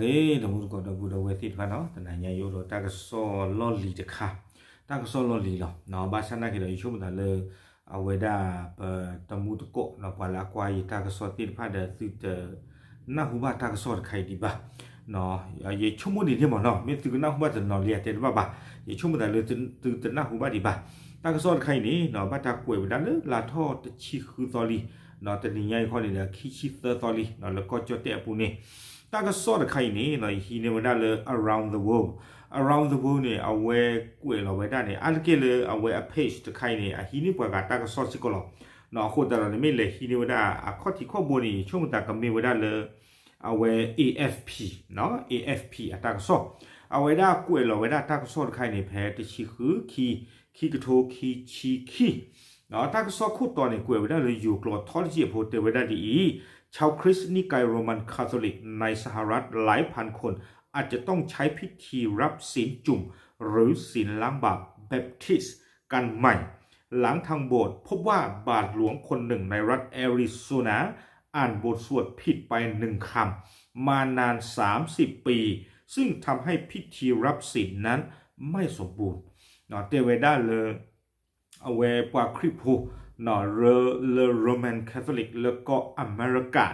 ဂ့ၤ တမူတကိးဒီပုၢ်ဒီဝဲၢ်သ့ၣ်တဖၣ်နီၤ, တနၤညါယအိၣ်ဒီးတၢ်ကစီၣ်လီၢ်လံၤတခါ, တၢ်ကစီၣ်လီၢ်လံၤလီၤ. ဘၣ်ဆၣ်နာ်က့ဒီး ယဆိကမိၣ်သးလၢ အဝဲဒၣ်ပတမူတကိး ပှၤလၢအကွၢ်ယတၢ်ကစီၣ်သ့ၣ်တဖၣ်ဒီး သုတနၢ်ဟူဘၣ်တၢ်ကစီၣ်တခါအံၤဒံးဘၣ်. ယဆိကမိၣ်ဒ်န့ၣ်မ့ၢ်နီၤ, မ့ၢ်သုကနၢ်ဟူဘၣ်တနီၤလံဧါ တဲတဘၣ်ဘၣ်. ယဆိကမိၣ်သးလၢသုတနၢ်ဟူဘၣ်ဒံးဘၣ်. တၢ်ကစီၣ်တခါအံၤန့ၣ် ဘၣ်တၢ်ကွဲးဝဲဒၣ်လၢလါထီၣ်တဆံဃုသီလံ, တနံၤညါအံၤခီန့ၣ်ဒီး ခံဆံသၢသီလံ လၢကီၢ်ကၠီၣ်တဲၣ်အပူၤန့ၣ်, တၢ်ကစီၣ်တခါအံၤန့ၣ် ယဟံးန့ၢ်ဝဲဒၣ်လၢ Around the World, Around the World န့ၣ် အဝဲကွဲးလီၤဝဲဒၣ်န့ၣ် အါတက့ၢ်လၢအဝဲအ page တခါအံၤန့ၣ် အဟံးန့ၢ်ပှၤဂၤတၢ်ကစီၣ်စ့ၢ်ကီးလီၤ. အဃိသတးဒီးန့ၣ် မ့ၢ်လဲၤဟံးန့ၢ်ဝဲဒၣ်အခီၣ်ထံးခီၣ်ဘိန့ၣ် ယဆိကမိၣ်သးကမ့ၢ်ဝဲဒၣ်လၢ အဝဲ A F P, A F P အတၢ်ကစီၣ်, အဝဲဒၣ်ကွဲးလီၤဝဲဒၣ်တၢ်ကစီၣ်တခါအံၤန့ၣ် ဖဲတဆံဃု ခံ, ခံကထိခံဆံခံ, တၢ်ကစီၣ်ခိၣ်တီန့ၣ် ကွဲးဝဲဒၣ်လၢယိၤကျိာ်ထီတကံၢ်အဖိ တဲဝဲဒၣ်ဒ်အံၤ, ชาวคริสต์นิกายโรมันคาทอลิกในสหรัฐหลายพันคน อาจจะต้องใช้พิธีรับศีลจุ่มหรือศีลล้างบาป แบปทิสต์ กันใหม่ หลังทางโบสถ์พบว่าบาทหลวงคนหนึ่งในรัฐแอริโซนา อ่านบทสวดผิดไปหนึ่งคำมานานสามสิบปี ซึ่งทำให้พิธีรับศีลนั้นไม่สมบูรณ์ တဲဝဲဒၣ်လၢ အဝဲပှၤခရံာ်ဖိ လၢ Roman Catholic လၢကီၢ်အမဲရကၤ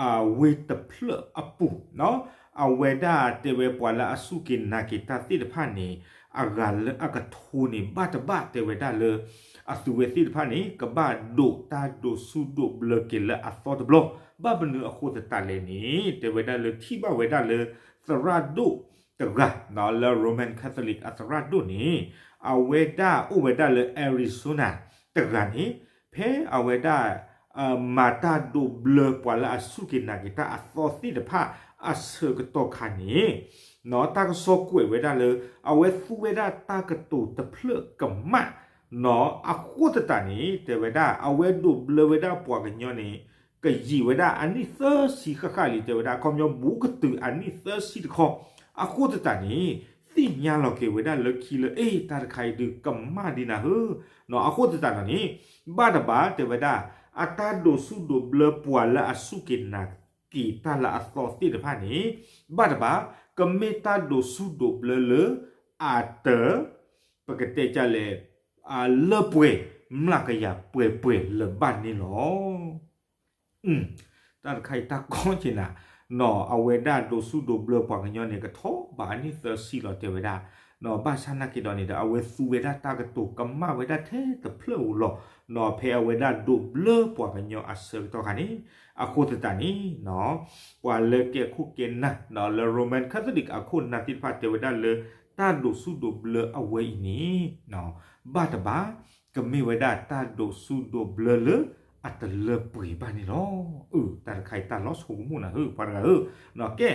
အဝ့ၢ်တဖျၢၣ်အပူၤ, အဝဲဒၣ်တဲဝဲပှၤလၢအစူၢ်က့ၤနာ်က့ၤတၢ်သ့ၣ်တဖၣ်န့ၣ် အဂၤလၢအကထိန့ၣ် ဘၣ်တဘၣ်တဲဝဲဒၣ်လၢ အသုဝဲသ့ၣ်တဖၣ်န့ၣ် ကဘၣ်ဒိးတၢ်ဒိးဆူၣ်ဒိးဘျၢက့ၤလၢအသီတဘျီ, ဘၣ်မနုၤအဃိသတးလဲၣ်န့ၣ် တဲဝဲဒၣ်လၢထံၣ်ဘၣ်ဝဲဒၣ်လၢ သရၣ်ဒိၣ်တဂၤ လၢ Roman Catholic အသရၣ်ဒိၣ်န့ၣ် အဝဲဒၣ်အိၣ်ဝဲဒၣ်လၢ Arizona တဂၤန့ၣ် ဖဲအဝဲဒၣ် မၤတၢ်ဒိးဘျၢပှၤလၢအစူၢ်က့ၤနာ်က့ၤတၢ်အသီသ့ၣ်တဖၣ် အဆၢကတီၢ်ခါန့ၣ် တၢ်ကစီၣ်ကွဲးဝဲဒၣ်လၢ အဝဲသူဝဲဒၣ်တၢ်ကတိၤတဖျၢၣ်ကမၣ် အဃိသတးန့ၣ် တဲဝဲဒၣ် အဝဲဒိးဘျၢဝဲဒၣ်ပှၤကညီန့ၣ် ကယံာ်ဝဲဒၣ်အနံၣ်သၢဆံဃၣ်ဃၣ်လံ တဲဝဲဒၣ် အခီပညီဘူးကတုၤအနံၣ်သၢဆံတခီ, အဃိသတးန့ၣ် သ့ၣ်ညါလီၤက့ၤဝဲဒၣ်လၢခံလၢ အ့ တၢ်တခါအံၤဒုးကမၣ်ဒံးနၤဧၢ, အဃိသတးဒီးန့ၣ် ဘၣ်တဘၣ်တဲဝဲဒၣ် အတၢ်ဒိးဆူၣ်ဒိးဘျၢပှၤလၢအစူၢ်က့ၤနာ်က့ၤတၢ်လၢအသီသ့ၣ်တဖၣ်န့ၣ် ဘၣ်တဘၣ် ကမ့ၢ်တၢ်ဒိးဆူၣ်ဒိးဘျၢလၢ အတ ပကတဲဒ်လဲၣ် လၢပှဲၤမျးကယၤပှဲၤပှဲၤလၢၤဘၣ်န့ၣ်လီၤ. တၢ်တခါအံၤတၢ်ကီက့ၤနၤ, အဝဲဒၣ်ဒိးဆူၣ်ဒိးဘျၢပှၤကညီန့ၣ် ကထီၣ်ဘးအနံၣ်သၢဆံလီၤ တဲဝဲဒၣ်, ဘၣ်ဆၣ်နာ်က့ၤဒီးန့ၣ်ဒီး အဝဲသူဝဲဒၣ်တၢ်ကတိၤကမၣ်ဝဲဒၣ်ထဲတဖျၢၣ်ဧိၤလီၤ, ဖဲအဝဲဒၣ်ဒိးဘျၢပှၤကညီအဆၢကတီၢ်ခါန့ၣ်, အဃိသတးန့ၣ် ပှၤလၢကဲခိၣ်ကဲနၢ်လၢ Roman Catholic အခိၣ်နၢ်သ့ၣ်တဖၣ်တဲဝဲဒၣ်လၢ တၢ်ဒိးဆူၣ်ဒိးဘျၢအဝဲအံၤန့ၣ် ဘၣ်တဘၣ် ကမ့ၢ်ဝဲဒၣ်တၢ်ဒိးဆူၣ်ဒိးဘျၢလၢအတလၢပှဲၤဘၣ်န့ၣ်လီၤ. အၢ တၢ်တခါအံၤတၢ်လီၤဆိကမိၣ်နၤဧၢ ပှၤတဂၤဧၢ, ကဲ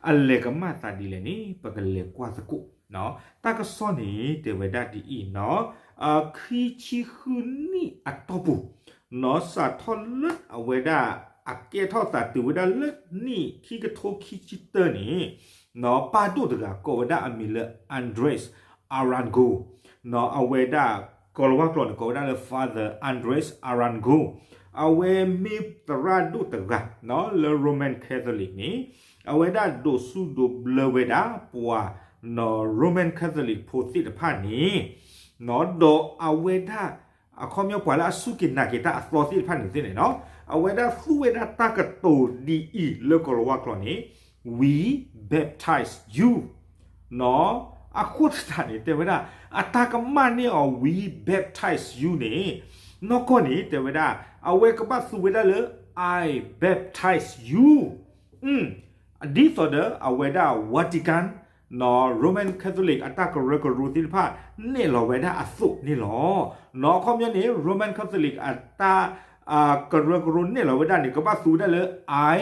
အလဲၤကမၣ်သးဒ်လဲၣ်န့ၣ် ပကလဲၤကွၢ်သကိး, တၢ်ကစီၣ်န့ၣ် တဲဝဲဒၣ်ဒ်အံၤနီၤ, ခံဆံဃုနံၣ်အတီၢ်ပူၤ နီၢ်စးထီၣ်လၢအဝဲဒၣ် အကဲထီၣ်သးတုၤဝဲဒၣ်လၢနံၣ်ခံကထိခံဆံတၢန့ၣ်, နီၢ်ပၢ်ဒိၣ်တဂၤကိးဝဲဒၣ်အမံၤလၢ Andres Arango, နီၢ်အဝဲဒၣ် ကီၤလၤဝါကျိာ်န့ၣ် ကိးဝဲဒၣ်လၢ Father Andres Arango, အဝဲမ့ၢ်သရၣ်ဒိၣ်တဂၤ နီၢ်လၢ Roman Catholic န့ၣ်, အဝဲဒၣ်ဒိးဆူၣ်ဒိးဘျၢဝဲဒၣ်ပှၤ နီၢ် Roman Catholic ဖိသ့ၣ်တဖၣ်န့ၣ်, နီၢ်ဒီးအဝဲဒၣ် အခီပညီပှၤလၢအစူၢ်က့ၤနာ်က့ၤတၢ်အသီသ့ၣ်တဖၣ်န့ၣ်သ့ၣ်န့ၣ်နီၤ, အဝဲဒၣ်သူဝဲဒၣ်တၢ်ကတိၤဒ်အံၤလၢကီၤလၤဝါကျိာ်န့ၣ်, We baptize you, နီၢ်, အဃိသတးန့ၣ် တဲဝဲဒၣ် အတၢ်ကမၣ်န့ၢ်အီၤ We baptize you န့ၣ်, နီၢ်ကီၢ်န့ၣ် တဲဝဲဒၣ် အဝဲကဘၣ်သူဝဲဒၣ်လၢ I baptize you, ဒ်သိးဒီးအဝဲဒၣ် Vatican, နီၢ် Roman Catholic အတၢ်ကရၢကရိသ့ၣ်တဖၣ် နဲၣ်လီၤဝဲဒၣ်အသိးန့ၣ်လီၤ. နီၢ် အခီပညီန့ၣ် Roman Catholic အတၢ် ကရၢကရိနဲၣ်လီၤဝဲဒၣ်န့ၣ် ကဘၣ်သူဝဲဒၣ်လၢ I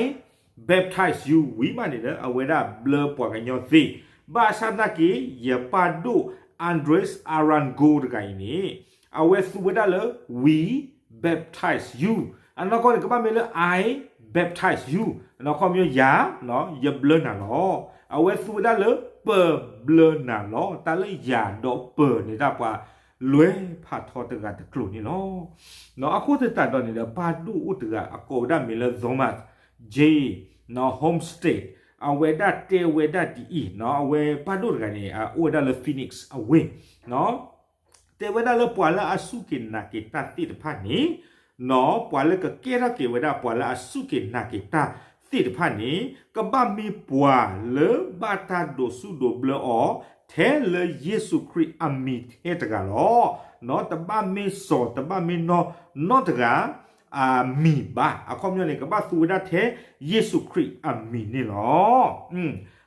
baptize you ဝံၤမးန့ၣ်ဒီး အဝဲဒၣ်ဘျၢပှၤကညီသ့, ဘၣ်ဆၣ်သနာ်က့ ယပၢ်ဒိၣ် Andres Arango တဂၤအံၤန့ၣ်, အဝဲသူဝဲဒၣ်လၢ We baptize you, အနီၢ်ကီၢ်န့ၣ် ကဘၣ်မ့ၢ်လၢ I baptize you, အခီပညီယၤ, ယဘျၢနၤလီၤ. အဝဲသူဝဲဒၣ်လၢ ပဘျၢနၤလီၤ. တၢ်လၢယၤဒီးပၢၤန့ၣ် တၢ်ပှၤလွဲဖးထီတဂၤတကျိၤန့ၣ်လီၤ. နီၢ် အဃိသတးဒီးန့ၣ်ဒီး ပၢ်ဒိၣ်အိၣ်တဂၤအကိးဝဲဒၣ်မံၤလၢ Thomas J, နီၢ် Homestead, အဝဲဒၣ်တဲဝဲဒၣ်ဒ်အံၤ, အဝဲပၢ်ဒိၣ်တဂၤန့ၣ် အိၣ်ဝဲဒၣ်လၢ Phoenix အဝ့ၢ်, တဲဝဲဒၣ်လၢပှၤလၢအစူၢ်က့ၤနာ်က့ၤတၢ်သ့ၣ်တဖၣ်န့ၣ်, ပှၤလၢကကဲထီၣ်က့ၤဝဲဒၣ်ပှၤလၢအစူၢ်က့ၤနာ်က့ၤတၢ်သ့ၣ်တဖၣ်န့ၣ် ကဘၣ်မ့ၢ်ပှၤလၢဘၣ်တၢ်ဒိးစူၣ်ဒိးဘျၢအီၤ ထဲလၢယ့ၣ်ၡူးခရံာ်အမံၤထဲတဂၤလီၤ. တဘၣ်မ့ၢ်စီၤ တဘၣ်မ့ၢ်နီၢ်နီတဂၤ အမံၤဘၣ်. အခီပညီန့ၣ် ကဘၣ်သူဝဲဒၣ်ထဲယ့ၣ်ၡူးခရံာ်အမံၤန့ၣ်လီၤ.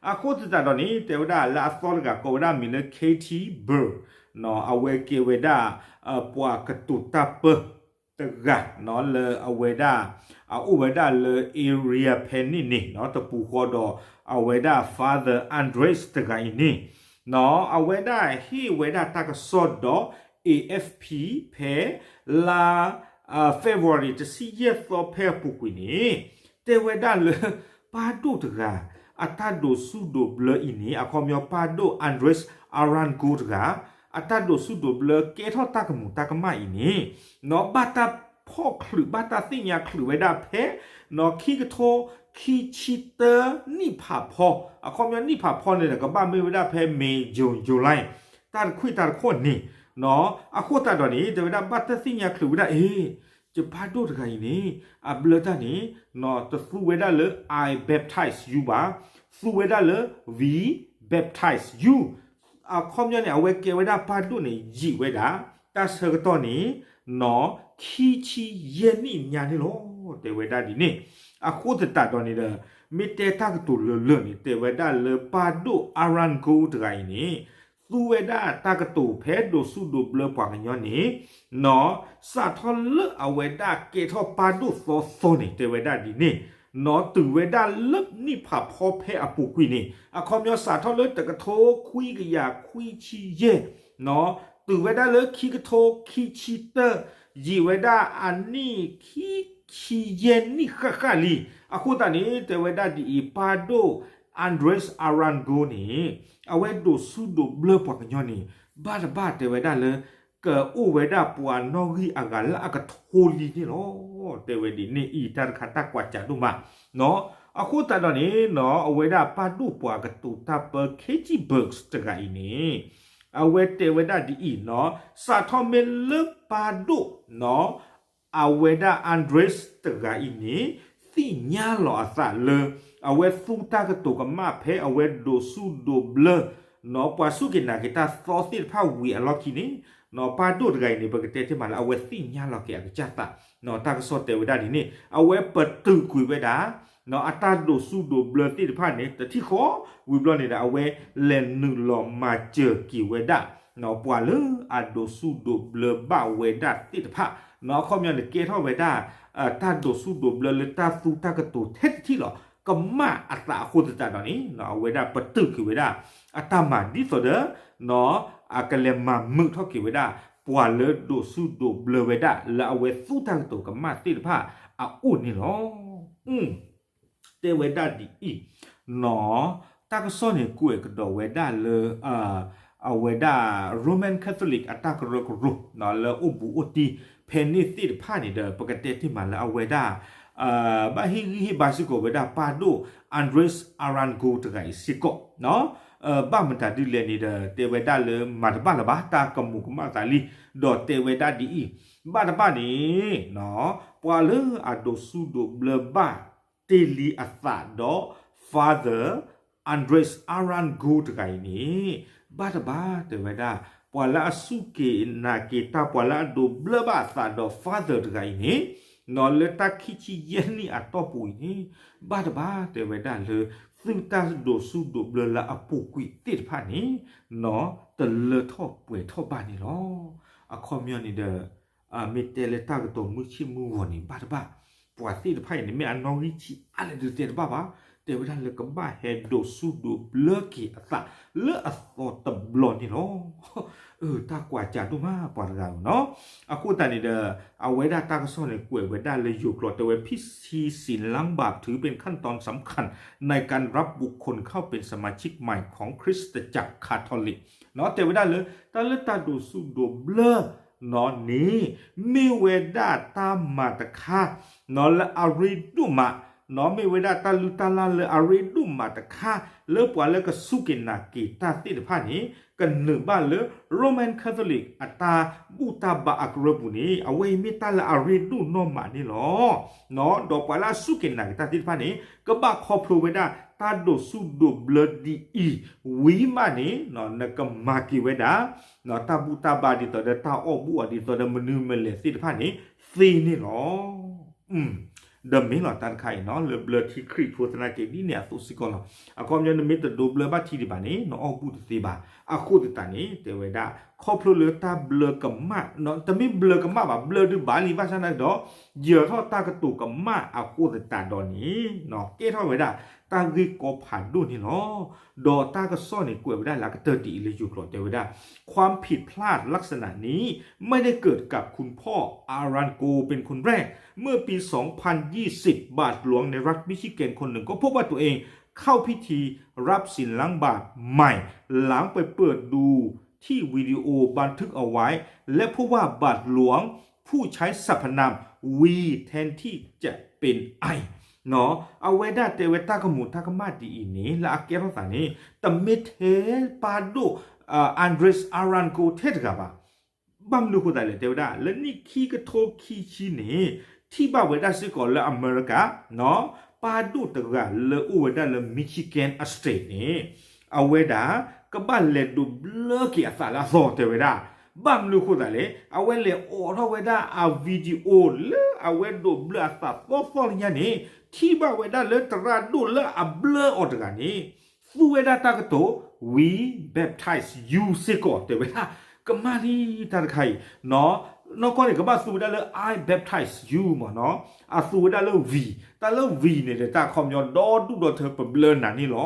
အဃိသတးဒီးန့ၣ် တဲဝဲဒၣ်လၢအသီတဂၤကိးဝဲဒၣ်မံၤလၢ Katie Burke, အဝဲကဲဝဲဒၣ် ပှၤကတိၤတၢ်ပၢတဂၤ လၢအဝဲဒၣ် အအိၣ်ဝဲဒၣ်လၢ area ဖဲန့ၣ်န့ၣ် တပူၤဃီဒီး အဝဲဒၣ် Father Andres တဂၤအံၤန့ၣ် အဝဲဒၣ်ဟ့ၣ်ဝဲဒၣ်တၢ်ကစီၣ်ဒီး A F P ဖဲလါ February တဆံယဲၢ်သီဖဲအပူၤကွံာ်န့ၣ် တဲဝဲဒၣ်လၢ ပၢ်ဒိၣ်တဂၤ အတၢ်ဒိးစူၣ်ဒိးဘျၢအံၤန့ၣ် အခီပညီပၢ်ဒိၣ် Andres Arango တဂၤ အတၢ်ဒိးစူၣ်ဒိးဘျၢကဲထီၣ်တၢ်ကမူၤတၢ်ကမၣ်အံၤန့ၣ် ဘၣ်တၢ်ဖီၣ်ချုး ဘၣ်တၢ်သ့ၣ်ညါချုးဝဲဒၣ်ဖဲ ခံကထိခံဆံတၢနံၣ်ဖးဖီ, အခီပညီနံၣ်ဖးဖီန့ၣ်ဒီး ကဘၣ်မ့ၢ်ဝဲဒၣ်ဖဲ May June July တၢ်တခွံၣ်တၢ်တခိၣ်န့ၣ်, အဃိသတးဒီးန့ၣ် တဲဝဲဒၣ်ဘၣ်တၢ်သ့ၣ်ညါချုးဝဲဒၣ် အ့ ယပၢ်ဒိၣ်တဂၤအံၤန့ၣ် အဘျၢတၢ်န့ၣ် တသူဝဲဒၣ်လၢ I baptize you ဘၣ်, သူဝဲဒၣ်လၢ we baptize you အခီပညီန့ၣ် အဝဲကဲဝဲဒၣ်ပၢ်ဒိၣ်န့ၣ် ယံာ်ဝဲဒၣ် တၢ်ဆၢကတီၢ်န့ၣ် ခံဆံယဲၢ်နံၣ်ညါန့ၣ်လီၤ. တဲဝဲဒၣ်ဒ်န့ၣ် အဃိသတးဒီးန့ၣ်ဒီး မ့ၢ်တဲတၢ်ကတိၤလၢလၢန့ၣ် တဲဝဲဒၣ်လၢပၢ်ဒိၣ် Arango တဂၤအံၤန့ၣ် သူဝဲဒၣ်တၢ်ကတိၤဖဲဒိးစူၣ်ဒိးဘျၢပှၤကညီန့ၣ် နီၢ် စးထီၣ်လၢအဝဲဒၣ်ကဲထီၣ်ပၢ်ဒိၣ်သီသီန့ၣ် တဲဝဲဒၣ်ဒ်န့ၣ်, နီၢ်တုၤဝဲဒၣ်လၢနံၣ်ဖးဖီဖဲအပူၤကွံာ်န့ၣ် အခီပညီစးထီၣ်လၢတကထိခွံကယၤခွံဆံယဲၢ် နီၢ် တုၤဝဲဒၣ်လၢခံကထိခံဆံတၢ ယံာ်ဝဲဒၣ်အနံၣ်ခံဆံယဲၢ်နံၣ်ဃၣ်ဃၣ်လံ. အဃိသတးန့ၣ် တဲဝဲဒၣ်ဒ်အံၤ ပၢ်ဒိၣ် Andres Arango န့ၣ် အဝဲဒိးစူၣ်ဒိးဘျၢပှၤကညီန့ၣ် ဘၣ်တဘၣ်တဲဝဲဒၣ်လၢ ကအိၣ်ဝဲဒၣ်ပှၤနီၣ်ဂံၢ်အဂၤလၢအကထိလံန့ၣ်လီၤ. တဲဝဲဒ်န့ၣ်အံၤ တၢ်တခါတၢ်ကွၢ်စးဒိၣ်မး, နီၢ် အဃိသတးဒီးန့ၣ် နီၢ် အဝဲဒၣ်ပၢ်ဒိၣ်ပှၤကတိၤတၢ်ပၢ Katie Burke တဂၤအံၤန့ၣ် အဝဲတဲဝဲဒၣ်ဒ်အံၤ နီၢ် စးထီၣ်မ့ၢ်လၢပၢ်ဒိၣ် နီၢ် အဝဲဒၣ် Andres တဂၤအံၤန့ၣ် သ့ၣ်ညါလီၤအသးလၢ အဝဲသူတၢ်ကတိၤကမၣ်ဖဲအဝဲဒိးစူၣ်ဒိးဘျၢ နီၢ် ပှၤစူၢ်က့ၤနာ်က့ၤတၢ်သီသ့ၣ်တဖၣ်ဝံၤအလီၢ်ခံန့ၣ် နီၢ် ပၢ်ဒိၣ်တဂၤအံၤန့ၣ် ပကတဲတ့ၢ်မးလၢအဝဲသ့ၣ်ညါလီၤက့ၤအကစၢ်သး, နီၢ် တၢ်ကစီၣ်တဲဝဲဒၣ်ဒ်န့ၣ် အဝဲပတုာ်ကွံာ်ဝဲဒၣ် နီၢ် အတၢ်ဒိးစူၣ်ဒိးဘျၢသ့ၣ်တဖၣ်န့ၣ် တထံၣ်ဃီ ဝံၤဘျီန့ၣ်ဒီး အဝဲလဲၤနုာ်လီၤမၤစၢၤက့ၤဝဲဒၣ် နီၢ် ပှၤလၢအဒိးစူၣ်ဒိးဘျၢဘၣ်ဝဲဒၣ်သ့ၣ်တဖၣ်, နီၢ် အခီပညီန့ၣ် ကဲထီၣ်ဝဲဒၣ် တၢ်ဒိးစူၣ်ဒိးဘျၢလၢတၢ်သူတၢ်ကတိၤထဲတထံၣ်လီၤ ကမၣ်အသးအဃိသတးဒီးန့ၣ် နီၢ် အဝဲဒၣ်ပတုာ်က့ၤဝဲဒၣ် အတၢ်မၤဒ်သိးဒီး နီၢ် အကလဲၤမၤမုာ်ထီၣ်က့ၤဝဲဒၣ် ပှၤလၢဒိးစူၣ်ဒိးဘျၢဝဲဒၣ်လၢအဝဲသူတၢ်ကတိၤကမၣ်သ့ၣ်တဖၣ်အအိၣ်န့ၣ်လီၤ. တဲဝဲဒၣ်ဒ်အံၤ, နီၢ် တၢ်ကစီၣ်န့ၣ်ကွဲးကဒီးဝဲဒၣ်လၢ အဝဲဒၣ် Roman Catholic အတၢ်ကရၢကရိ နီၢ် လၢအိၣ်ဘူးအိၣ်တံၢ်ဖဲန့ၣ်သ့ၣ်တဖၣ်န့ၣ်ဒီး ပကတဲတ့ၢ်မးလၢအဝဲဒၣ် ဘၣ်ဟ့ၣ်ဂံၢ်ဟ့ၣ်ဘါစ့ၢ်ကီးဝဲဒၣ်ပၢ်ဒိၣ် Andres Arango တဂၤအံၤစ့ၢ်ကီး နီၢ် ဘၣ်မတၤဒ်လဲၣ်န့ၣ်ဒီး တဲဝဲဒၣ်လၢမၤတဘၣ်လၢၤဘၣ် တၢ်ကမူၤကမၣ်သးလံ, ဒီးတဲဝဲဒၣ်ဒ်အံၤ, ဘၣ်တဘၣ်န့ၣ် နီၢ် ပှၤလၢအဒိးစူၣ်ဒိးဘျၢဘၣ်တ့ၢ်လံအသးဒီး Father Andres Arango တဂၤအံၤန့ၣ် ဘၣ်တဘၣ်တဲဝဲဒၣ် ပှၤလၢအစူၢ်က့ၤနာ်က့ၤတၢ် ပှၤလၢအဒိးဘျၢဘၣ်အသးဒီး Father တဂၤအံၤန့ၣ် နီၢ် လၢတၢ်ခံဆံယဲၢ်နံၣ်အတီၢ်ပူၤအံၤန့ၣ် ဘၣ်တဘၣ်တဲဝဲဒၣ်လၢ သုတၢ်ဒိးစူၣ်ဒိးဘျၢလၢအပူၤကွံာ်သ့ၣ်တဖၣ်န့ၣ် နီၢ် တလၢထီၣ်ပှဲၤထီၣ်ဘၣ်န့ၣ်လီၤ. အခီပညီန့ၣ်ဒီး မ့ၢ်တဲလၢတၢ်ကတိၤမုၢ်ဆ့ၣ်မုၢ်ဂီၤန့ၣ် ဘၣ်တဘၣ် ပှၤသ့ၣ်တဖၣ်အံၤန့ၣ် မ့ၢ်အနီၣ်ဂံၢ်ဆံးအါလဲၣ်ဒုးတဲတဘၣ်ဘၣ်, တဲဝဲဒၣ်လၢကဘၣ်ဟဲဒိးစူၣ်ဒိးဘျၢက့ၤအသးလၢအသီတဘျီန့ၣ်လီၤ. တၢ်ကွၢ်စးဒိၣ်မးပှၤတဂၤဧၢနီၢ်. အဃိသတးန့ၣ်ဒီး အဝဲဒၣ်တၢ်ကစီၣ်န့ၣ်ကွဲးဝဲဒၣ်လၢယိၤကျိာ် တဲဝဲ พิธีศีลล้างบาปถือเป็นขั้นตอนสำคัญในการรับบุคคลเข้าเป็นสมาชิกใหม่ของคริสตจักรคาทอลิก နီၢ် တဲဝဲဒၣ်လၢ တၢ်လၢတၢ်ဒိးစူၣ်ဒိးဘျၢ နီၢ် န့ၣ် မ့ၢ်ဝဲဒၣ်တၢ်မၤတခါ နီၢ် လၢအရ့ဒိၣ်မး မ့ၢ်ဝဲဒၣ်တၢ်လုၢ်တၢ်လၢ်လၢအရ့ဒိၣ်မးတခါ လၢပှၤလၢကစူၢ်က့ၤနာ်က့ၤတၢ်သ့ၣ်တဖၣ်န့ၣ် ကနုာ်ဘၣ်လၢ Roman Catholic အတၢ်ဘူၣ်တၢ်ဘါအကရၢပူၤန့ၣ် အဝဲအံၤမ့ၢ်တၢ်လၢအရ့ဒိၣ်နီၢ်မးန့ၣ်လီၤ. ဒီးပှၤလၢအစူၢ်က့ၤနာ်က့ၤတၢ်သ့ၣ်တဖၣ်န့ၣ် ကဘၣ်ခီဖျိဝဲဒၣ် တၢ်ဒိးစူၣ်ဒိးဘျၢဒ်အံၤ ဝံၤမးန့ၣ် နကမၤက့ၤဝဲဒၣ် တၢ်ဘူၣ်တၢ်ဘါဒ်သိးဒီးတၢ်အီၣ်ဘူၣ်အီၤဒ်သိးဒီးမနုၤမလဲၣ်သ့ၣ်တဖၣ်န့ၣ် သ့န့ၣ်လီၤ. ဒီးမ့ၢ်လီၤတၢ်တခါအံၤနီၤ လၢဘျၢထံခရံာ်ဖိသနာ်က့ဒ်န့ၣ်အသိးစ့ၢ်ကီးလီၤ. အခီပညီနမ့ၢ်တဒိးဘျၢဘၣ်ထံဒံးဘၣ်န့ၣ် နအီၣ်ဘူၣ်တသ့ဘၣ်. အဃိသတးန့ၣ် တဲဝဲဒၣ် ခီဖျိလၢတၢ်ဘျၢကမၣ် တမ့ၢ်ဘျၢကမၣ်ဘၣ် ဘျၢဒုးဘၣ်လံ ဘၣ်ဆၣ်နာ်က့ဒီး ယၢၤထီၣ်တၢ်ကတိၤကမၣ်အဃိသတးဒီးန့ၣ် ကဲထီၣ်ဝဲဒၣ် တၢ်ဂ့ၢ်ကီဖးဒိၣ်န့ၣ်လီၤ. ဒီးတၢ်ကစီၣ်န့ၣ် ကွဲးဝဲဒၣ်လၢအကတၢၢ်တံၢ်အံၤလၢယိၤကျိာ်တဲဝဲဒၣ် ความผิดพลาดลักษณะนี้ไม่ได้เกิดกับคุณพ่อ Arango เป็นคนแรก เมื่อปี สองพันยี่สิบ บาทหลวงในรัฐมิชิแกนคนหนึ่งก็พบว่าตัวเองเข้าพิธีรับศีลล้างบาตรใหม่ หลังไปเปิดดูที่วิดีโอบันทึกเอาไว้ และพบว่าบาทหลวงผู้ใช้สรรพนาม V แทนที่จะเป็น I အဝဲဒၣ်တဲဝဲတၢ်ကမူးတၢ်ကမၣ်ဒ်အံၤန့ၣ် လၢအကဲထီၣ်သးန့ၣ် တမ့ၢ်ထဲပၢ်ဒိၣ် Andres Arango ထဲတဂၤဘၣ်. ဘၣ်မနုၤအဃိသတးလဲၣ် တဲဝဲဒၣ် လၢနံၣ်ခံကထိခံဆံန့ၣ် ထံၣ်ဘၣ်ဝဲဒၣ်စ့ၢ်ကီးလၢအမဲရကၤ ပၢ်ဒိၣ်တဂၤလၢအိၣ်ဝဲဒၣ်လၢ Michigan State န့ၣ် အဝဲဒၣ် ကဘၣ်လဲၤဒိးဘျၢက့ၤအသးလၢအသီတဲဝဲဒၣ်. ဘၣ်မနုၤအဃိသတးလဲၣ် အဝဲလဲၤအိးထီၣ်ဝဲဒၣ်အ video လၢအဝဲဒိးဘျၢအသးသီသီလၢညါန့ၣ် ထံၣ်ဘၣ်ဝဲဒၣ်လၢသရၣ်ဒိၣ်လၢအဘျၢအီၤတဂၤန့ၣ် သူဝဲဒၣ်တၢ်ကတိၤ We baptize you စ့ၢ်ကီး တဲဝဲဒၣ် ကမၣ်လံတၢ်တခါအံၤ နီၢ်ကီၢ်န့ၣ် ကဘၣ်သူဝဲဒၣ်လၢ I baptize you မ့ၢ်နီၤ အသူဝဲဒၣ်လၢ V တၢ်လၢ V န့ၣ်ဒီး တၢ်ခီပညီဒီဒူၣ်ဒီထၢပဘျၢနၤန့ၣ်လီၤ.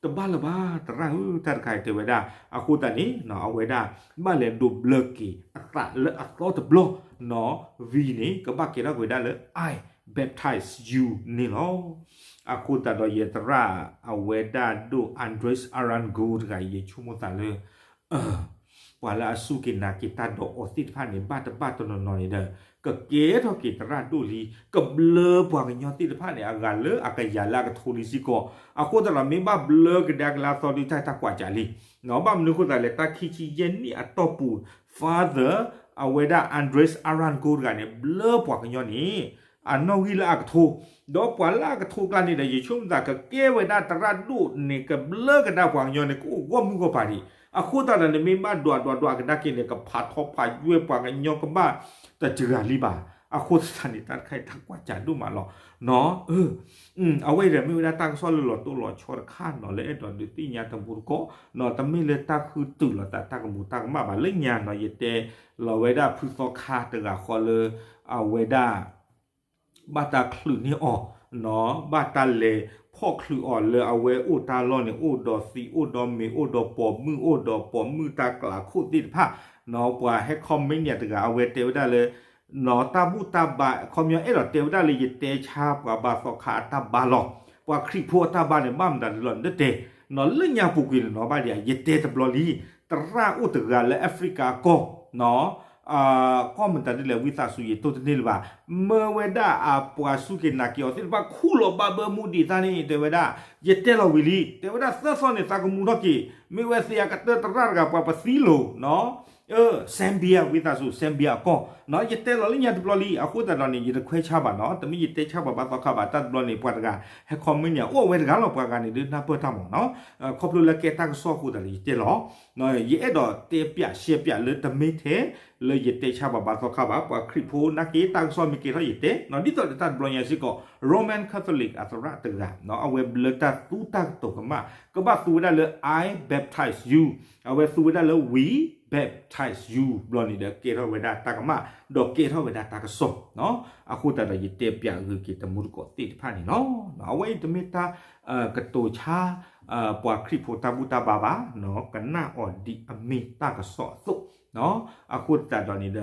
တဘၣ်လၢၤဘၣ် သရၣ်ဧၢ တၢ်တခါအံၤတဲဝဲဒၣ် အဃိသတးန့ၣ် အဝဲဒၣ် ဘၣ်လဲၤဒိးဘျၢက့ၤအသးလၢအသီတဘျီ နီၤ V န့ၣ် ကဘၣ်ကဲထီၣ်က့ၤဝဲဒၣ်လၢ I baptize you န့ၣ်လီၤ. အဃိသတးဒီးယသရၣ် အဝဲဒၣ်ဒိၣ် Andres Arango တဂၤအံၤ ယဆိကမိၣ်သးလၢ ပှၤလၢအစူၢ်က့ၤနာ်က့ၤတၢ်ဒီးအီၤသ့ၣ်တဖၣ်န့ၣ် ဘၣ်တဘၣ်တနီၤနီၤန့ၣ်ဒီး ကကဲထီၣ်က့ၤသရၣ်ဒိၣ်လံ ကဘျၢပှၤကညီသ့ၣ်တဖၣ်န့ၣ် အဂၤလၢအကယၤလၢအကထိလံစ့ၢ်ကီး အဃိသတးဒီးမ့ၢ်ဘၣ်ဘျၢကဒါက့ၤလၢအသီဒုးတၢ်တၢ်ကွၢ်ကၢ်လံ ဘၣ်မနုၤအဃိသတးလဲၣ် တၢ်ခံဆံယဲၢ်နံၣ်အတီၢ်ပူၤ Father အဝဲဒၣ် Andres Arango တဂၤန့ၣ် ဘျၢပှၤကညီန့ၣ် အနီၣ်ဂံၢ်လၢအကထိ ဒီးပှၤလၢအကထိကျါန့ၣ်ဒီး ယဆိကမိၣ်သးကကဲဝဲဒၣ်သရၣ်ဒိၣ်န့ၣ် ကဘျၢကဒါပှၤကညီန့ၣ် ကအိၣ်ဂီၢ်မုၢ်ဂီၢ်ပၤဒံး အဃိသတးဒီးန့ၣ် မ့ၢ်ဘၣ်ဒွးဒွးဒွးကဒါက့ၤန့ၣ် ကဖးထီဖးယွဲၢ်ပှၤကညီကဘၣ်တစှၤလံဘၣ် အဃိသတးန့ၣ် တၢ်တခါအံၤတၢ်ကွၢ်ကၢ်ဒိၣ်မးလီၤ နီၤ အဝဲအံၤဒီးမ့ၢ်ဝဲဒၣ်တၢ်ကစီၣ်လၢလီၤတိၢ်လီၤဆီတခါနီၤ လၢအဲၣ်ဒိးဒုးသ့ၣ်ညါတမူတကိး နီၤ တမ့ၢ်လၢတၢ်ဃုတုာ်လိာ်သးတၢ်ကမူးတၢ်ကမၣ်ဘၣ် လၢညါနီၤ ယတဲလီၤဝဲဒၣ်ဖုသီခါတဂၤဃီလၢ အဝဲဒၣ် ဘၣ်တၢ်ချုးန့ၢ်အီၤ နီၤ ဘၣ်တၢ်လဲၤဖီၣ်ချုးအီၤလၢအဝဲအိၣ်တၢ်လီၢ်န့ၣ် အိၣ်ဒီးသံး အိၣ်ဒီးမ့ၤ အိၣ်ဒီးပိာ်မုၣ် အိၣ်ဒီးပိာ်မုၣ်တၢ်ကျးခိၣ်သ့ၣ်တဖၣ် နီၤ ပှၤဟဲ comment တဂၤ အဝဲတဲဝဲဒၣ်လၢ နီၤ တၢ်ဘူၣ်တၢ်ဘါ ခီပညီအဲၣ်ဒိးတဲဝဲဒၣ်လၢ ယတဲဆါပှၤဘါသီခါအတၢ်ဘါလီၤ ပှၤခရံာ်ဖိအတၢ်ဘါန့ၣ် ဘၣ်မတၤဒ်လဲၣ် နတတဲ နီၤ လၢညါပူၤကွံာ်န့ၣ်နီၤ ဘၣ်ဒံး ယတဲတဘျီလံ သရၣ်အိၣ်တဂၤလၢ Africa အကီၢ် နီၤ ကီၢ်မတၤဒ်လဲၣ် ဝံသးစူၤ ယတိၢ်တန့ၢ်လၢၤဘၣ် မၢဝဲဒၣ်အပှၤစူၢ်က့ၤနာ်က့ၤအီၤသ့ၣ်တဖၣ် ခူၣ်လီၤဘၣ်ဘၢမူဒံးသးန့ၣ် တဲဝဲဒၣ် ယတဲလီၤဝံၤလံ တဲဝဲဒၣ်သၢသီန့ၣ် သးကမူထီၣ်က့ၤ မ့ၢ်ဝဲသ့ၣ်အကတၢၢ်သရၣ်တဂၤ ပှၤပသံလိၤ နီၤ Zambia ဝံသးစူၤ Zambia အကီၢ် နီၤ ယတဲလီၤလၢညါတဘျီလံ အဃိသတးဒီးန့ၣ် ယတခွဲးဆါဘၣ်နီၤ တမ့ၢ်ယတဲဆါပှၤဘါသီခါဘၣ် တၢ်တဘျီန့ၣ် ပှၤတဂၤ ဟဲ comment န့ၣ် အိၣ်ဝဲတဂၤလီၤ ပှၤဂၤန့ၣ်ဒုးနၢ်ပၢၢ်တၢ်မးနီၤ ခီဖျိလၢကဲတၢ်ကစီၣ်အဃိသတးလၢယတဲလီၤ ယအဲၣ်ဒိးတဲပျးရှဲပျးလၢတမ့ၢ်ထဲ လၢယတဲဆါပှၤဘါသီခါဘၣ် ပှၤခရံာ်ဖိနာ်က့ တၢ်ကစီၣ်မ့ၢ်ကဲထီၣ်ယတဲ နီၤ ဒ်သိးဒီးတၢ်တဘျီညါစ့ၢ်ကီး Roman Catholic အသရၣ်တဂၤ နီၤ အဝဲဘျၢတၢ်သူတၢ်ကတိၤကမၣ် ကဘၣ်သူဝဲဒၣ်လၢ I baptize you အဝဲသူဝဲဒၣ်လၢ we baptize you ဘျီန့ၣ်ဒီး ကဲထီၣ်ဝဲဒၣ်တၢ်ကမၣ် ဒီးကဲထီၣ်ဝဲဒၣ်တၢ်ကစီၣ် နီၤ အဃိသတးဒီးယတဲပျးဂ့ၤက့ၤတမူတကိးသ့ၣ်တဖၣ်န့ၣ်လီၤ အဝဲအံၤတမ့ၢ်တၢ် ကတိၤဆါ ပှၤခရံာ်ဖိတၢ်ဘူၣ်တၢ်ဘါဘၣ် နီၤ ကနၣ်အီၤဒ်အမ့ၢ်တၢ်ကစီၣ်အသိး အဃိသတးဒီးန့ၣ်ဒီး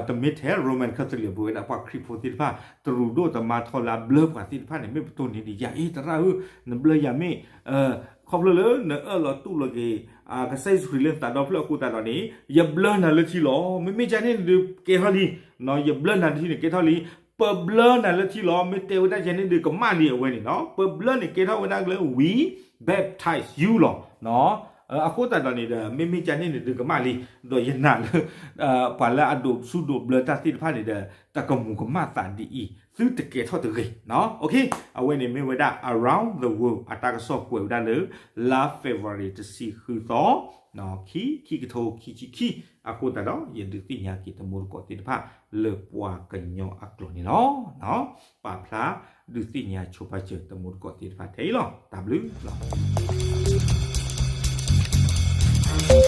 တမ့ၢ်ထဲ Roman Catholic ပဝဲဒၣ်ပှၤခရံာ်ဖိသ့ၣ်တဖၣ် တရူးဒိၣ်တမါထီလၢအဘျၢပှၤသ့ၣ်တဖၣ်န့ၣ် မ့ၢ်ပတိၢ်န့ၢ်ဒံးယၤ အ့ သရၣ်ဧၢ နဘျၢယၤမ့ၢ် ခီဖျိလၢနအၢၣ်လီၤတူၢ်လိာ်က့ၤ ကစၢ်ယ့ၣ်ၡူးခရံာ်လၢနသးဒီဖျၢၣ်အဃိသတးဒီးန့ၣ် ယဘျၢနၤလၢထံလီၤ မ့မ့ၢ်ကန့ၣ်ဒုးကဲထီၣ်လံ ယဘျၢနၤလၢထံန့ၣ်ကဲထီၣ်လံ ပဘျၢနၤလၢထံလီၤ. မ့ၢ်တဲဝဲဒၣ်ယၤန့ၣ်ဒုးကမၣ်လံအဝဲန့ၣ်နီၤ. ပဘျၢန့ၣ်ကဲထီၣ်ဝဲဒၣ်လၢ we baptize you လီၤ. အဃိသတးဒီးန့ၣ်ဒီး မ့မ့ၢ်ကန့ၣ်န့ၣ်ဒုးကမၣ်လံ. ဒီးယနာ်လၢ ပှၤလၢအဒိးဆူၣ်ဒိးဘျၢတၢ်သ့ၣ်တဖၣ်န့ၣ်ဒီး တၢ်ကမူၤကမၣ်သးဒ်အံၤ သုတကဲထီၣ်တဂ့ၤ. အဝဲန့ၣ်မ့ၢ်ဝဲဒၣ် Around the World အတၢ်ကစီၣ်ကွဲးဝဲဒၣ်လၢ လါ February တဆံဃုသီ ခံ ခံကထိခံဆံခံ. အဃိသတးဒီး ယဒုးသ့ၣ်ညါက့ၤတမူတကိးသ့ၣ်တဖၣ် လၢပှၤကညီအကျိာ်န့ၣ်လီၤ. ပာ်ဖျါဒုးသ့ၣ်ညါဆိပာ်စၢၤတမူတကိးသ့ၣ်တဖၣ်ထဲအံၤလီၤ. တၢ်ဘျုးလီၤ.